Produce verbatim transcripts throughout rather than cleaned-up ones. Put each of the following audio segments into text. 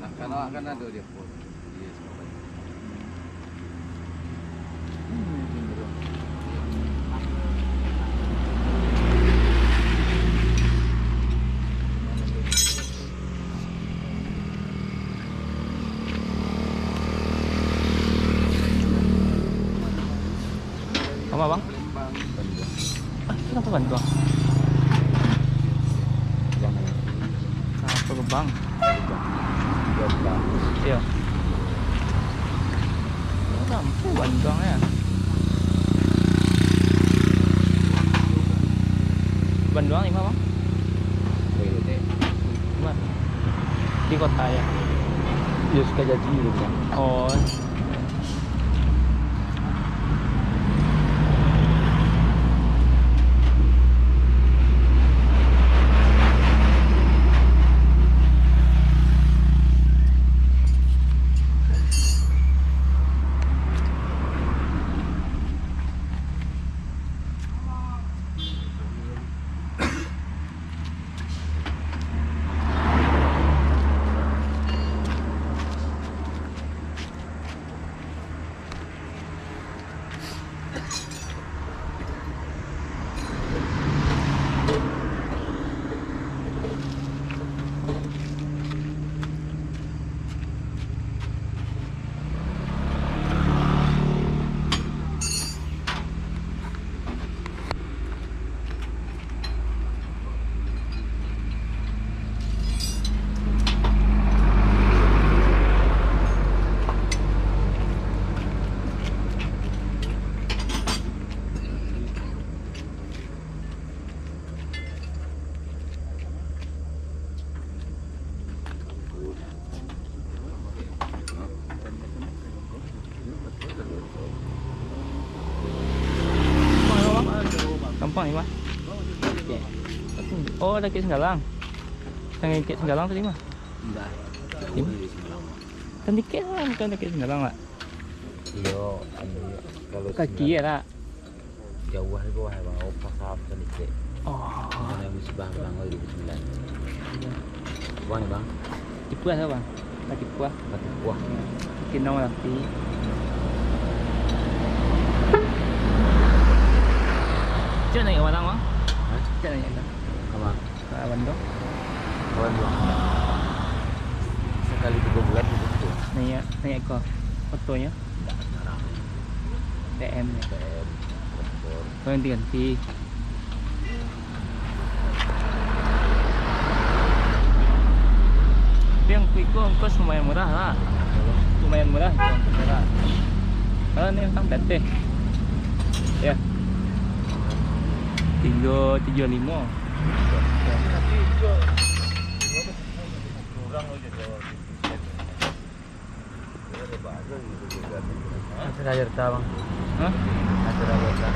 Nah, kan awak kan ado di apo? Di Sukabumi. Apa, Bang? Ah, kenapa bantuan? Kenapa ke bank? Iya. Sampai bantuan ya. Bantuan lima, Bang? Di mana? Di kota ya? Ya, Sukajadi gitu, Bang. Oh. Gampang ni, Bang. Oke. Oh, ado Bukik Singgalang. Tangah Bukik Singgalang tadi mah. Indak. Ini? Tadi Bukik Singgalang, bukan Bukik Singgalang lah. Iyo, anu, kalau kaki Singgalang. Ya lah. Jauah di bawah, Bang. Oh, pas apa tadi, Cek? Oh. Mana yang musibah, Bang, oh, dua ribu sembilan. Bang, ya, Bang? Tipuah lah, Bang. Lah tipuah. Lah tipuah. Kinong lah, tapi. Cek naik ke mana, Bang? Hah? Cek naik ke mana? Apa? Kawan tu. Kawan tu. Sakali tigo bulan gitu. Naiak, naiak ko. Otonyo. Ndak, sekarang. P M yo. P M, traktor. Oh, ganti-ganti. Tapi yang iko ongkos lumayan murah lah. Lumayan murah iko ongkos murah. Kalau ni tantang P T. Ya. Tigo tujuh limo. Acara aja, Bang. Hah? Acara aja.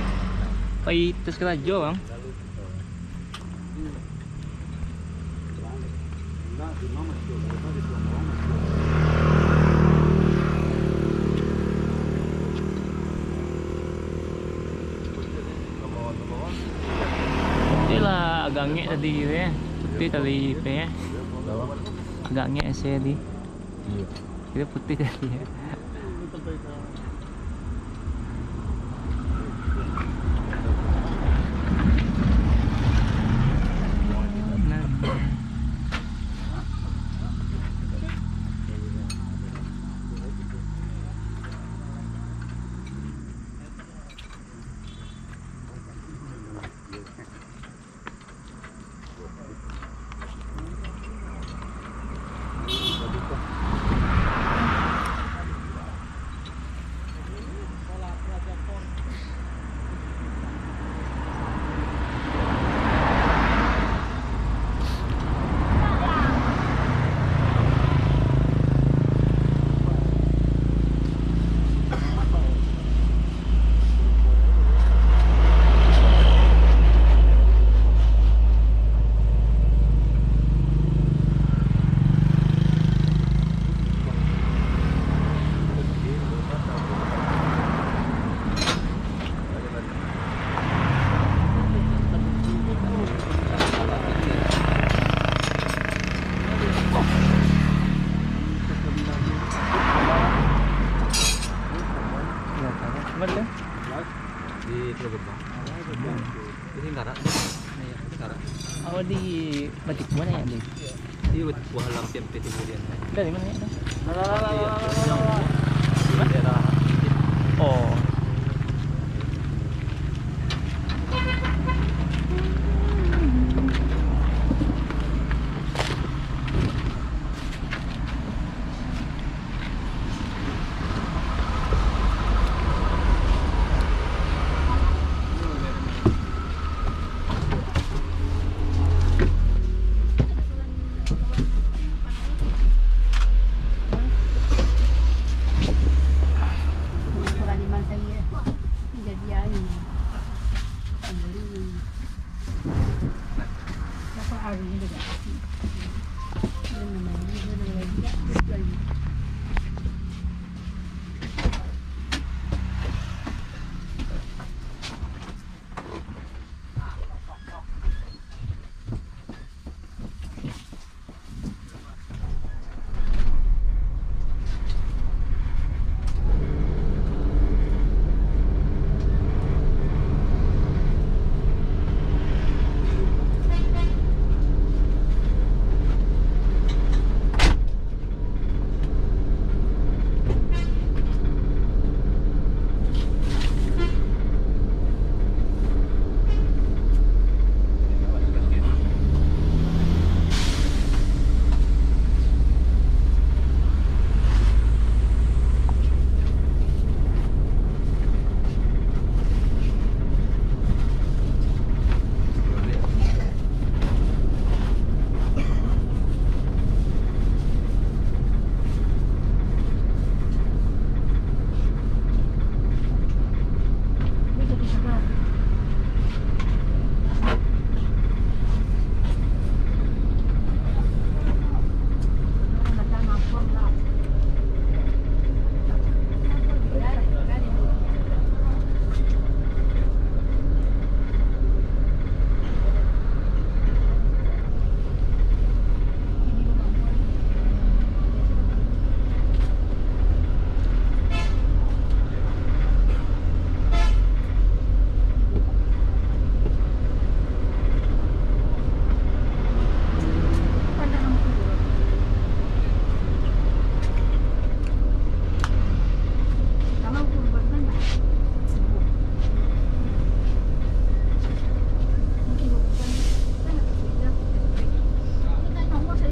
Pai tes karajo, Bang. Putih lah, agak angek tadi tu, eh. Putih tadi, eh. Agak angek ese tadi. Iyo. Kiro putih tadi, eh. Oh, di Batipuah ya, di? Di Batipuah, hampir-hampir timur dia. Dari mana ya? Iya, yang daerah. Oh.